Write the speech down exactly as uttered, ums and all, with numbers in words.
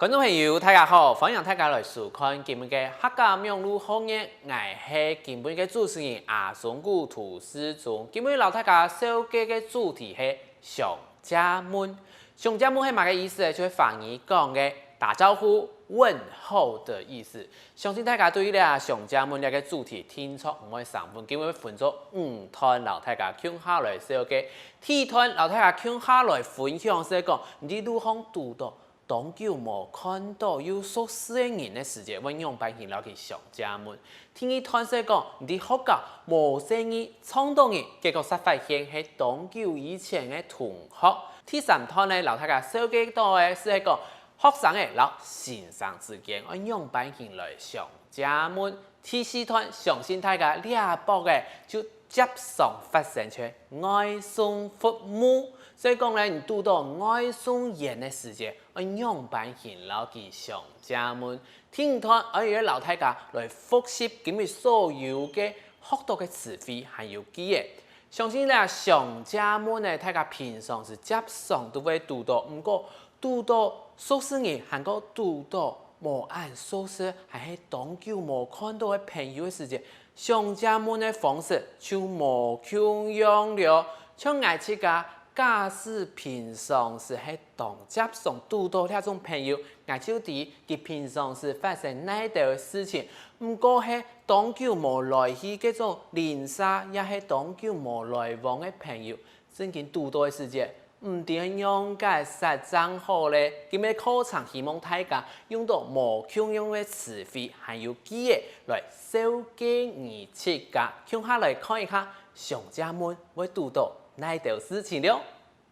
觀眾朋友，大家好，歡迎大家來收看今日个客家網路學院，𠊎係今日个主持人阿松牯涂世宗。今日摎大家紹介个主題係相借問。相借問係麼个意思呢？就係華語講个打招呼、問候的意思。相信大家對於這相借問這个主題定著毋會生份，今日會分做五段摎大家共下來紹介。第一段摎大家共下來分享係講，你路項堵著 當久無看著又熟事个人个時節，會仰般形摎佢相借問？第二段係講，你在學校無細義撞著人，結果煞發現係當久以前个同學。第三段呢，摎大家紹介著个係講，學生仔摎先生之間愛仰般形來相借問。第四段，相信大家這駁仔就輒常發生在外送服務。所以講呢，你堵著外送員个時節，愛仰般形摎佢相借問？第五段，愛來摎大家來複習今日所有个學著个詞彙還有句仔。相信這相借問呢，大家平常時輒常都會堵著，毋過堵著熟事人，還過堵著無恁熟事，還係當久無看著个朋友个時節，相借問个方式就無共樣了。像𠊎自家，假使平常時係當輒常堵著這種朋友，𠊎就知佢平常時發生哪兜事情。毋過係當久無來去該種鄰舍，也係當久無來往个朋友，正經堵著个時節，毋知仰結煞正好咧。今日課程希望大家用著無共樣个詞彙還有句仔來紹介你自家，共下來看一下相借問會堵著哪兜事情了。